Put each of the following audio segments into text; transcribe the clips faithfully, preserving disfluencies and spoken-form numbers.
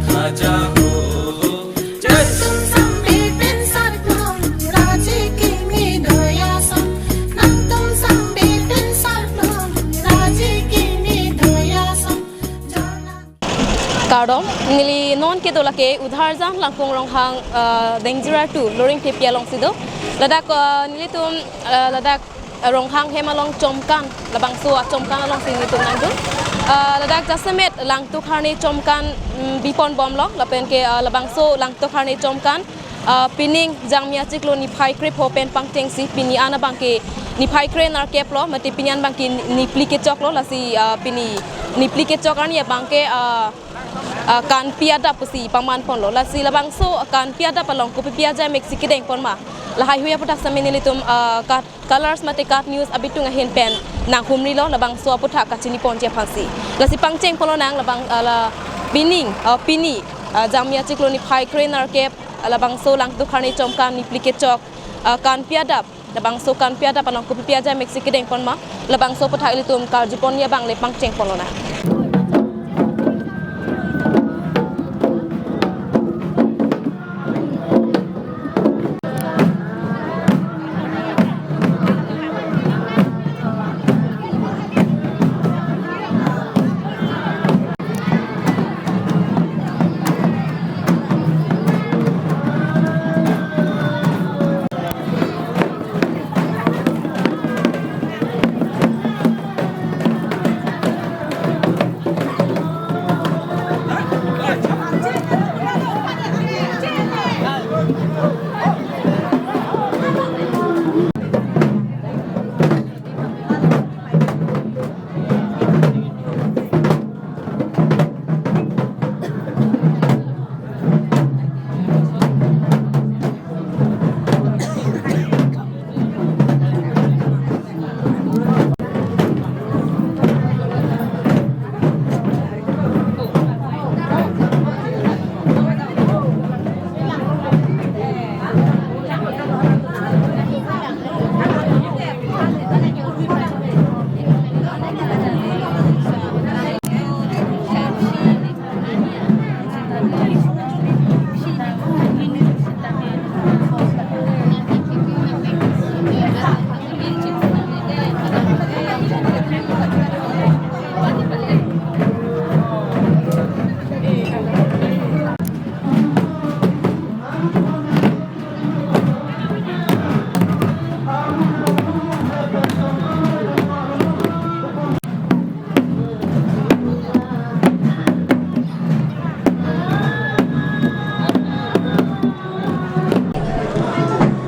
Raja ho, jai. Nangtum sambil pensar klong, raji kimi doya song. Nangtum sambil pensar klong, raji kimi doya song. Kardom, neli non kedo lake Udharjan Langkung Ronghang, ah, Dengjira two, Loringthepi alongsi do. Ladak, ah, nelitum, ah, ladak Ronghang hem along chomkan, labangso achomkan alongsi nelitum nangdun. Ah, ladak jasemet Langtuk Harni chomkan, mm, bipon bomlo, lapen ke, ah, labangso Langtuk Harni chomkan, ah, pining Jangmi achiklo niphai krepho pen pangchengsi pini an abangke niphai krenerkep lo, mate pini an abangke niphli kechok lo, lasi, ah, pini niphli kechok arni abangke, ah, ah, kanpi adap pusi paman ponlo. Lasi labangso kanpi adap along kopipi ajamek si kedeng pon ma, lahaihui aputhak sitame nelitum, ah, kat colors mate KAT News abitung ahin pen nanghumrilo, labangso aputhak kachini ponji aphansi. Lasi pangcheng ponlonang labang, ah, la pining, ah, pini, ah, Jangmi achiklo niphai krenerkep, ah, labangso Langtuk Harni chomkan niphli kechok, ah, kanpi adap, labangso kanpi adap along kopipi ajamek si kedeng pon ma, labangso aputhak ilitum karju ponji abang le pangcheng ponlonang.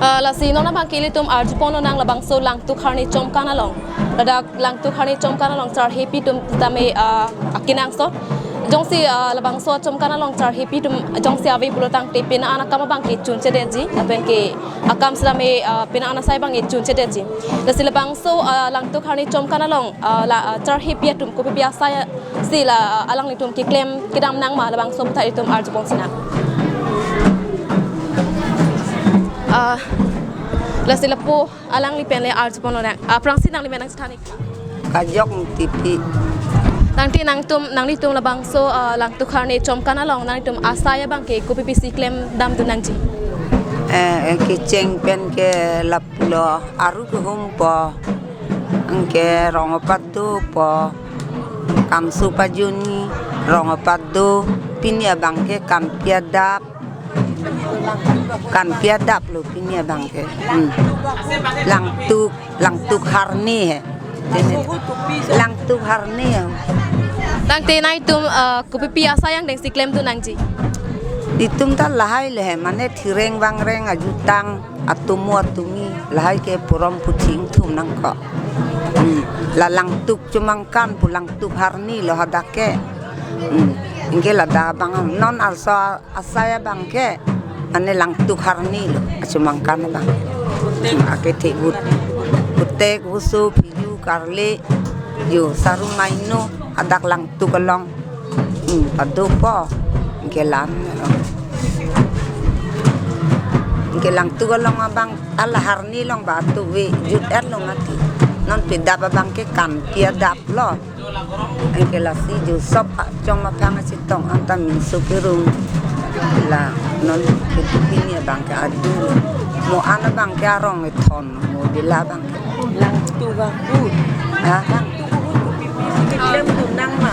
Ah, lasi non abangke ilitum arju ponlonang labangso Langtuk Harni chomkan along. Ladak Langtuk Harni chomkan along charhepi atum tame, ah, akenangsot. Jongsi, ah, labangso chomkan along charhepi atum jongsi ave pulo tangte pini an akam abangke chunchedetji, lapen ke akam sitame, ah, pini an asai abangke chunchedetji. Lasi labangso, ah, Langtuk Harni chomkan along, ah, la, ah, charhepi atum kopipi asai si la, ah, alanglitum keklem kedam nang ma, labangso aputhak ilitum arju ponsinang. Ah, lasi lapu alangli pen le arju ponlonang. Ah, aphrangsi nangli men nangchethan ik. Kajok Ingtipi. Tangte nangtum, nanglitum labangso, ah, Langtuk Harni chomkan along nanglitum asai abangke kopipisi klem damdun nangji? Eh, eh, kecheng pen ke lapulo, aru kehumpo, anke rong apat dopo, kamso pajuni, rong apat do, pini abangke kanpi adap, kanpi adap lo pini abangke. Hmm. Langtuk, Langtuk Harni he. Langtuk Harni he. Tangte nangtum, eh, kopipi asai angdengsi klemdun nangji? Itum ta lahai le he, mane thireng vangreng ajutang, atomo atumi, lahai ke purom puching thum nangkok. Hmm. La Langtuk chomangkan pu Langtuk Harni lo hadak ke. Hmm. Anke ladak abang non arloso asai abangke, mane Langtuk Harni lo, achomangkan abang. Akethe but, putek, husu, phiju, karle, jo, saru mainu, hadak Langtuk along. Hmm, padopo, anke lam. Anke Langtuk along abang, ala Harni along ba atu ve, jut-et lo mati. Non pidap abang ke kan pi adap lo. Anke lasi jo sop achom aphang achetong anta minso kerung. La non ke pini abang ke adu. Mo an abang ke arong ethon. Mo dela abang ke. Langtuk ahut. Ha? Langtuk ahut kopi pi si keklem dun nang ma.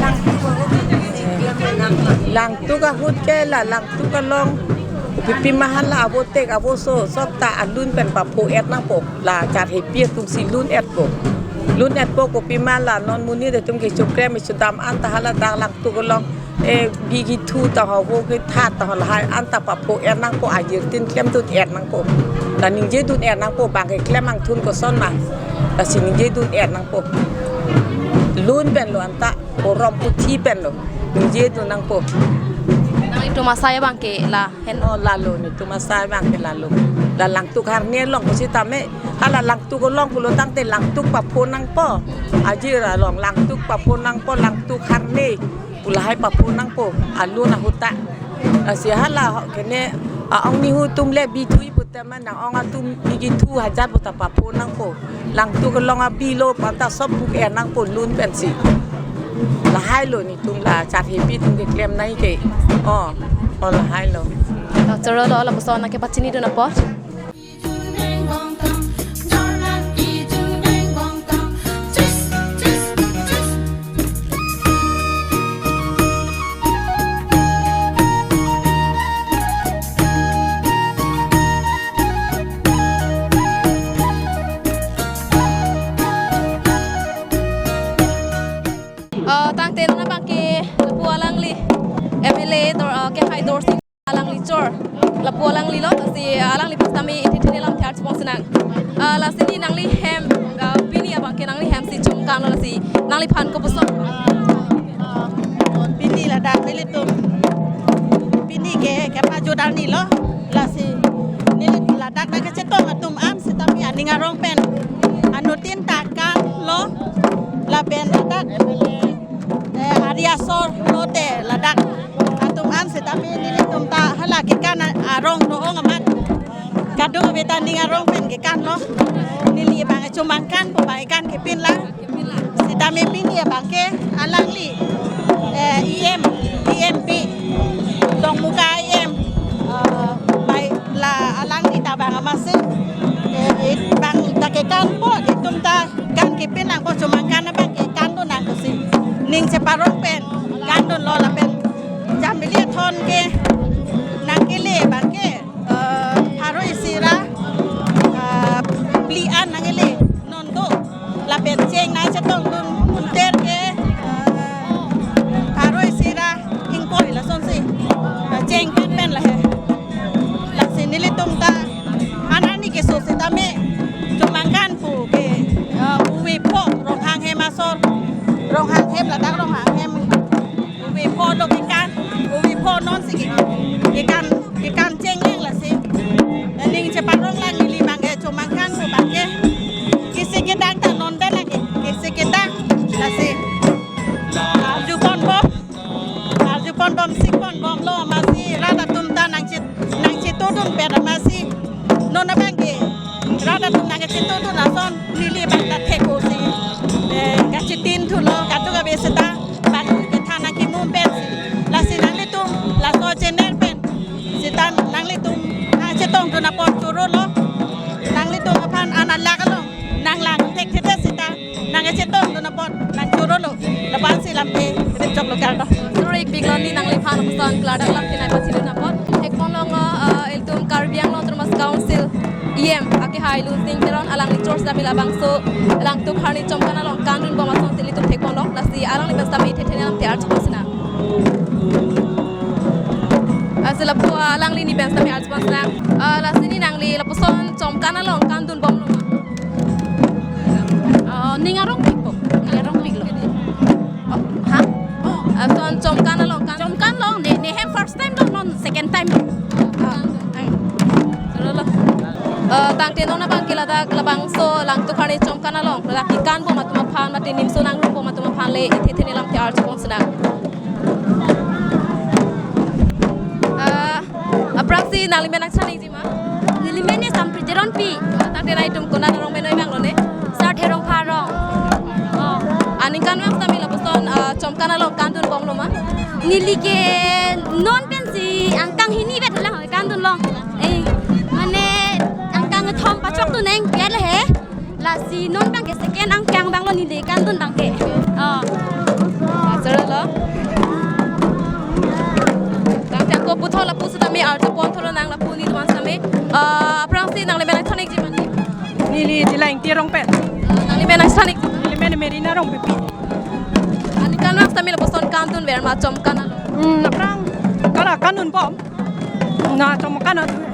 Langtuk ahut kopi pi si keklem dun nang ma. Langtuk ahut ke la langtuk along. Kopi pi ma hala avotek avoso sop ta alun pen papho-et nangpo. La charhepi atum si lun-etpo. Lun-etpo kopi ma la non monit atum kechokrem chedam anta hala dak langtuk along, eh, bi kethu ta ho, vo kethat ta ho lahai anta papho-et nangpo, ajirtin klemdun-et nangpo. La ningjedun-et nangpo, bang keklem angthun koson ma. Lasi ningjedun-et nangpo. Lun pen lo anta, orom puthi pen lo. Ningjedun nangpo. Nanglitum asai abang ke la hen. Oh, lalo netum asai abang ke lalo. La langtuk harne along pusitame. Hala langtuk along pulo tangte langtuk papho nangpo. Ajir along langtuk papho nangpo, langtuk harne. Pu lahai papho nangpo. Alun ahut ta. Lasi hala ho kene, a, ong nihu atum le bi thui pute ma nang ong atum bi kethu hajar puta papho nangpo. Langtuk along abi lo pu anta sop buk-et nangpo lun pensi. Lahai lo netum la charhepi atum keklem nai ke. Oh, oh lahai lo. Oh, choro lo, lapuson nangkepachinidun apot. Eh, tangte non abang ke lapu alangli M L A dor, eh, kehai Dorsing alangli chor. Lapu alangli lo, lasi alangli pen sitame ithe thene alam thar chepon sinang. Eh, lasi ni nangli hem, eh, pini abang ke nangli hem si chomkan lo lasi nangliphan kopuson. Pini ladak nelitum. Pini ke kepajut arni lo. Lasi neli ladak nangkechetong atum an sitame aning arong pen. Anuttin ta kan lo lapen ladak, eh, ari asor lote ladak atum an sitame nelitum ta hala kekan arong do-ong amat. Kadokave ta ning arong pen kekan lo. Neli abang chomangkanpo, abang kekan kepin lang. Sitame pini abang ke alangli, eh, E M, E M P, Dongmuka E M, eh, bai la alangli ta abang amatsi, eh, eh, abang ta kekanpo, itum ta kan kepin nangpo, chomangkan abang ke kandun nangpo si. Ning cheparong pen kandun lo lapen jambili athon ke nangkele abang ke, eh, pharo isi ra, eh, phli an nangkele non do. Lapen cheng nangchetongdun unter ke, eh, pharo isi ra ingkoi lasonsi. Eh, cheng pen pen lahe. Lasi nelitum ta an arni keso sitame chomangkanpo ke, eh, uve pho Ronghang hem asor. Ronghang hem ladak Ronghang hem. Uve pho lo kekan, uve pho non si ke, kekan, kekan cheng lang lasi. Ning cheparong lang neli abang ke chomangkanpo abang ke. Kisi kedang ta non pen lang ke, kisi kedang lasi. Arjupon bom, arjupon bom, sikpon bom lo amatsi rat atum ta nangchet nangchetongdun pen amatsi. Non abang ke rat atum nangchetongdun ason neli abang ta thek-o si, eh, kachetin thulo, kadokave seta abang kethan nangkemum pensi. Lasi nanglitum laso channel pen seta nanglitum nangchetongdun apot choro lo. Nanglitum aphan an alak along nanglang thekthedet seta nangchetongdun apot nangchoro lo. Lapu ansi lamthe rimchok lo kardom. Choro-ik pik lo ni nangliphan ason klardak lamthe nangpachinidun apot. Thekponlong, eh, ilitum Karbi Anglong Autonomous Council E M akehai Lunsing Teron alangli chor sitame labangso langtuk harni chomkan along kandun bom asonsi ilitum thekponlong. Lasi alangli pen sitame ithe thene alamthe arjupon sinang. Lasi lapu alangli ni pen sitame arjupon sinang. Eh, lasi ni nangli lapuson chomkan along kandun bomlo ma? Oh, ning arongpikpo. Ning arongpiklo. Oh, ha? Oh, lason chomkan along kan. Chomkan along ne, ne hem first time lo, non second time lo. Ah, ai. Choro lo. Eh, tangte non abang ke ladak labangso langtuk harni chomkan along ladak kekan bom atum aphan mate nimso nangrum bom atum aphan le ithe thene alamthe arjupon sinang. Eh, aphrangsi nanglimen nangchaningji ma? Nelimen Sampriti Rongpi. Tangte nangtum konat arong pen nangvanglo ne? Kan along kandun bomlo ma? Neli ke non pensi angkang hini vet lang kandun long. Eh, mane angkang thom pachok tu neng vet he. Lasi non abang ke second angkang abang lo neli kandun abang ke. Oh. Sir lo. Tang tang ko puthot lapu sitame arju pon tholo nang lapu nelitum an sitame. Ah, aphrangsi nanglimen nangthan-ikji ma? Neli Dila Ingti arong pen. Ah, nanglimen nangthan-ik? Nelimen Merina Rongpipi. Ani kan nang sitame lapuson kandun ver ma Chomkan along? Hmm, aphrang kara kandun bom. Na Chomkan along.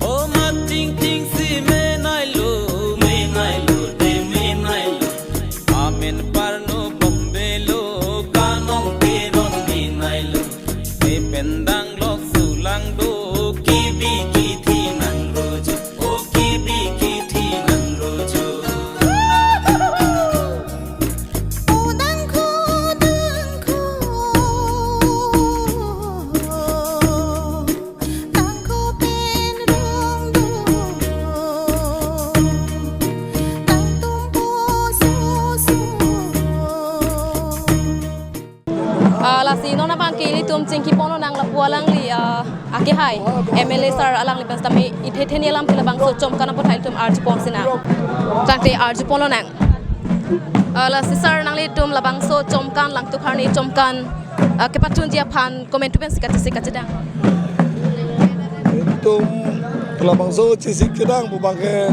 O ma ting ting si menai lo, menai lo, de menai lo. Amen parno bombe lo, kanong teron menai lo. E pendang lok sulang do, kibi kithi nang rojo, o kibi kithi nang rojo. Ah, lasi non abang ke ilitum chingki ponlonang lapu alangli, ah, akehai M L A sir alangli pen sitame ithe theni alam ke labangso Chomkan aputhak ilitum arju pon sinang. Tangte arju ponlonang. Ah, lasi sir nanglitum labangso Chomkan Langtuk Harni Chomkan, ah, kepathunji aphan komantu pensi kachesik kachedang? Ilitum labangso chesik chedang pu abang ke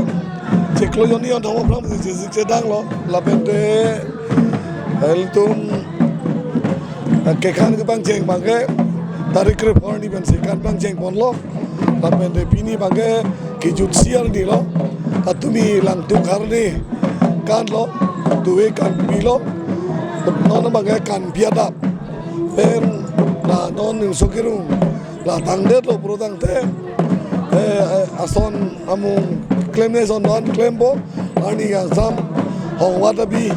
chiklo jonni on thom aphrang si chesik chedang lo. Lapen te ilitum, eh, kekhan kepangcheng abang ke tarik krepho arni pensi kan pangcheng ponlo. Lapen te pini abang ke kejutsi arni lo. Atumi Langtuk Harni kan lo. Tuve kan pilo. Non abang ke kan pi adap. Pen la non ning so kerung la tangdet lo puro tangte, eh, eh, ason amung klemne ason non klempo, arni kangsam hongvat api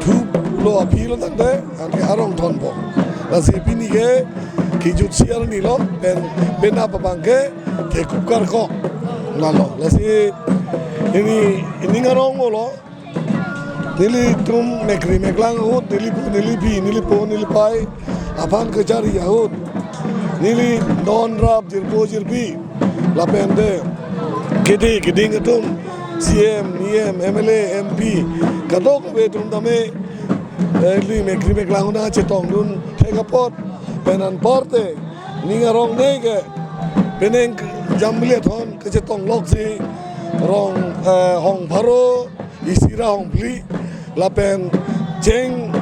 thup lo api lo tangte, anke arong thonpo. Lasi pini ke kejutsi arni lo, pen penap abang ke thekup karkok. Lalo, lasi pini ning arong lo, nelitum mekri meklang ahut, neli pu, neli phi, neli po, neli pai aphan kachari ahut, neli don rap jirpo jirpi, lapen te kidi kiding atum, C M, E M, M L A, M P, kadokave atum tame, eh, neli mekri meklang ahut nangchetongdun thek apot, pen anparta ning arong ne ke penang jambili athon kachetong loksi rong, eh, hong pharo isi ra hong phli lapen cheng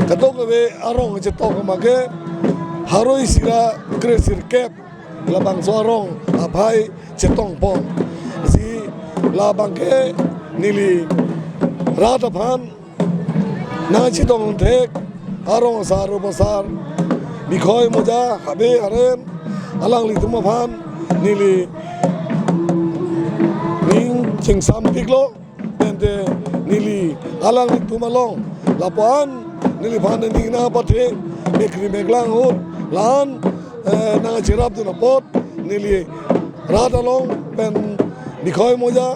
kadokave arong chetong abang ke pharo isi ra kre sirkep labangso arong aphai chetongpon. Si labang ke neli rat aphan nangchetong thek arong asar, rup asar, Bikhoi Moja, Habe Haren, alanglitum aphan neli ning chingsampiklo, pen te neli alanglitum along lapu-an neliphan ning nangpathe, mekri meklang ahut la-an, eh, nangcherapdun apot neli rat along pen Bikhoi Moja,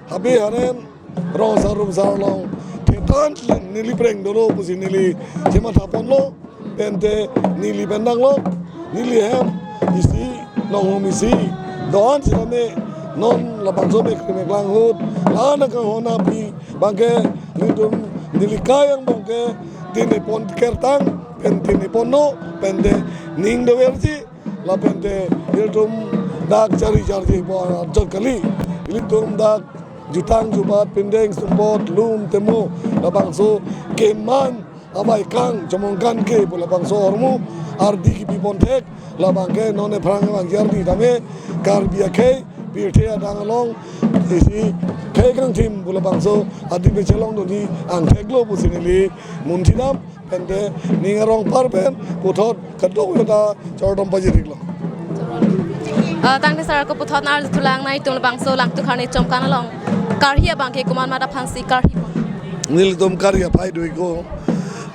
Habe Haren, rong asar rup asar along thetan neli preng dolo pusi neli chematha ponlo, pen te neli pen danglo, neli hem isi, nonghum isi, do-an sitame non labangso mekri meklang ahut la-an akanghon api abang ke nelitum neli kai angbong ke tini pon kertang, pen tini ponlo, pen te ning doverji, lapen te ilitum dak chari charji po arjot kali. Ilitum dak jutang jubat pindeng sumpot lum temo labangso keman Abai kang, Chomangkan ke pu labangso ahormu ardi kipi pon thek, labang ke non aphrang abang ardi tame, Karbi akhei, pirthe adang along, isi khei kangthim pu labangso ardi pen chelongdunji angthek lo pusi neli munthi dam, pente ning arong par pen, puthot kadokave ta chordom pajiriklo. Ah, tangte sir, ako puthot nang-arjuthulang, nangtum labangso Langtuk Harne Chomangkan along karhi abang ke komat mat aphansi karhi pon? Nelitum karhi aphai do-iklo,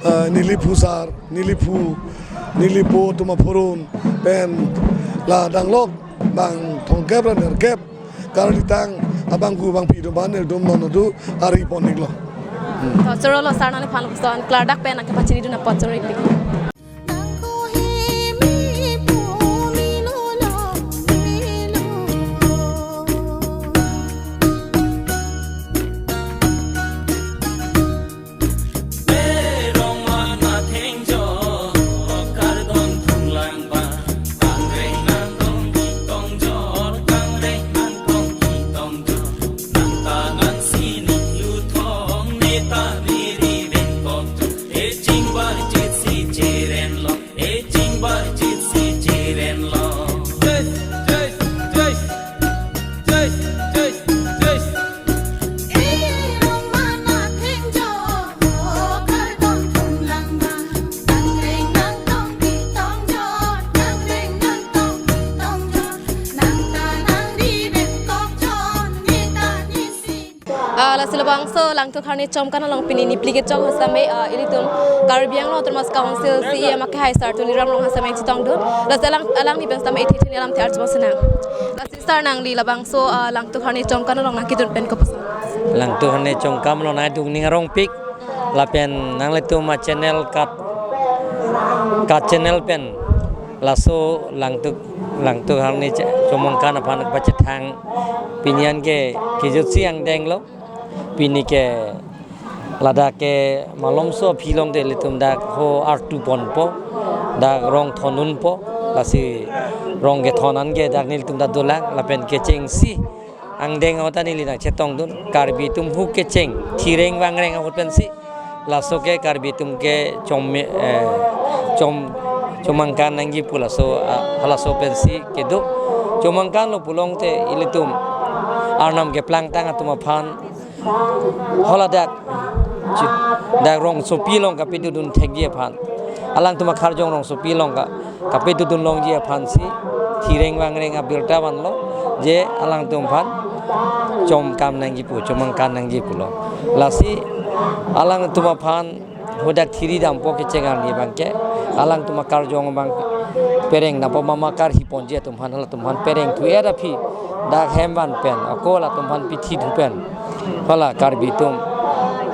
ah, neli phu sar, neli phu, neli po atum aphurun pen la danglok bang thomkep ra nerkep karli tang abangku bangpi atum aphan nelitum non adu ari pon-iklo. Hmm. To choro lo sir, nangliphan lapuson klardak pen nangkepachinidun apot choro-ik. Ah, lasi labangso Langtuk Harne Chomangkan along pini nipli kechok hasame, ah, ilitum Karbi Anglong Autonomous Council C E M akehai sar Tuliram Ronghang hasame chetongdun. Lasi alang, alangli pen sitame ithi thini alamthe arjupo sinang. Lasi sir, nangli labangso, ah, Langtuk Harne Chomangkan along nangkedun pen kopuson? Langtuk Harne Chomangkan along nangdun ning arongpik, lapen nanglitum a-channel kat, kat channel pen laso Langtuk, Langtuk Harne Ch-, Chomangkan aphan pachethang pini an ke kejutsi angdeng lo. Pini ke ladak ke malomso aphi along te ilitum dak ho artu ponpo, dak rong thondunpo, lasi rong kethon an ke dak nelitum ta dolang, lapen kechengsi angdeng ahut ta neli nangchetongdun, Karbi atum hu kecheng, thireng vangreng ahut pensi, laso ke Karbi atum ke chom, eh, chom, chomangkan nangji pu laso, ah, halaso pensi kedo. Chomangkan lo pulote ilitum arnam keplangtang atum aphan, haladak, chi-, dak rongsopi along kapedodun thekji aphan, alangtum akarjong rongsopi along ka, kapedodun longji aphansi thireng vangreng abirta vanlo, je alangtum aphan chomkam nangji pu, chomangkan nangji pulo. Lasi alangtum aphan hadak thiri dampo kecheng arni abang ke, alangtum akarjong abang pereng dampo, mama karhi ponji atum aphan, halatum aphan pereng thu-et aphi, dak hem van pen, ako latum aphan pithi thu pen, hala Karbi atum,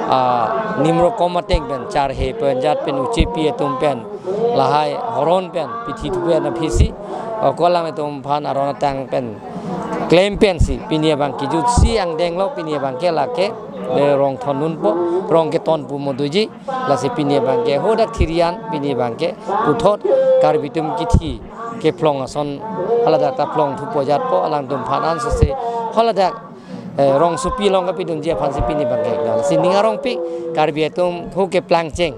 ah, nimrokom ateng pen, charhe pen, jat pen, uchepi atum pen, lahai horon pen pithi thu pen aphisi, ako alangtum aphan aron atang pen klem pensi pini abang kejutsi angdeng lo, pini abang ke lake, eh, rong thondunpo, rong keton pu mo doji, lasi pini abang ke hadak thiri an pini abang ke puthot Karbi atum kithi kephlong ason haladak ta phlong thupo jatpo, alangtum aphan ansose haladak, eh, rongsopi along kapedunji aphansi pini abang ke. Lasi ning arongpik, Karbi atum hu keplangcheng,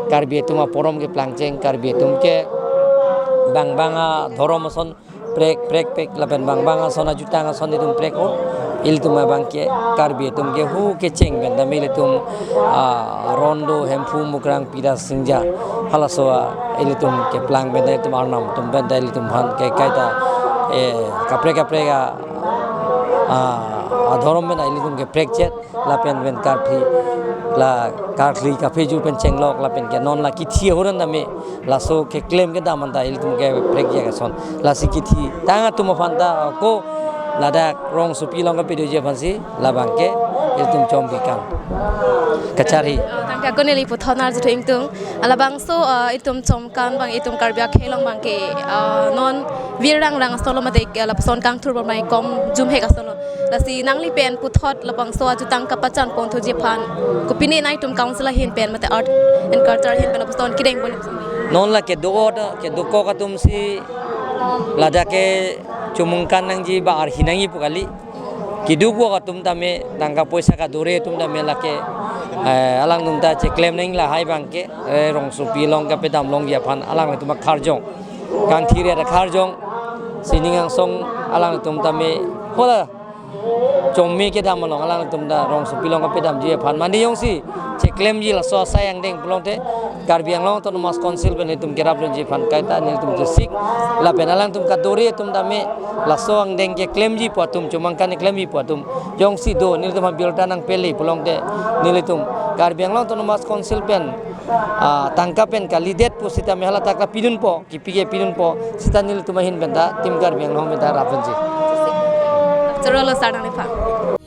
Karbi atum aporom keplangcheng, Karbi atum ke bang bang adhorom ason prek, prek, prek, lapen bang bang ason ajutang ason itum prek-o, ilitum abang ke, Karbi atum ke hu kecheng pen tame ilitum, ah, Rondo, Hemphu, Mukrang, Pira, Singja, halaso, ah, ilitum keplang pen ilitum arnam atum pen ilitum aphan ke kaita, eh, kaprek kaprek a, ah, adhorom pen ilitum keprekchet, lapen pen karphi, la karkhli kapheju pen chenglok, lapen ke non la kithi ahut an tame, laso keklem kedam anta ilitum ke prekjak ason. Lasi kithi tang atum aphan ta ako ladak rongsopi along kapedoji aphansi labang ke ilitum chomkikang kacharhi. Ah, tangte ako neli puthot nang-arjuthu ingtung. Ah, labangso, ah, itum Chomangkan abang, itum Karbi akhei along abang ke, ah, non vir rangrang ason lo mate, ah, lapuson kangthur abang ke kom jumhek ason lo. Lasi nangli pen puthot labangso ajutang kapachan ponthuji aphan, kopine nangtum council ahin pen mate art and culture ahin pen lapuson kedeng pon? Non la kedo-, kedokok atumsi ladak ke Chomangkan nangji ba arhi nangji pu kali. Keduk atum tame, tangka poisa kadore atum tame lake Eh, alangtum ta cheklem nang lahai abang ke, eh, rongsopi along kapedam longji aphan alangtum karjong. Kangthir ta karjong, sining angsong alangtum tame hala chome kedam along alangtum ta rongsopi along kapedamji aphan mane jongsi cheklemji laso asai angdeng pulote Karbi Anglong Autonomous Council pen ilitum kerap lonji aphan kaita nelitum jesik lapen alangtum kadori atum tame laso angdeng keklemji pu atum, chomangkan keklemji pu atum jongsi do nelitum abirta nangpele pulote nelitum Karbi Anglong Autonomous Council pen, ah, tangka pen kalidet pu sitame halatak ta pidunpo, kipi ke pidunpo, sita nelitum ahin pen ta Team Karbi Anglong pen ta rap lonji. Choro lo sir nangliphan.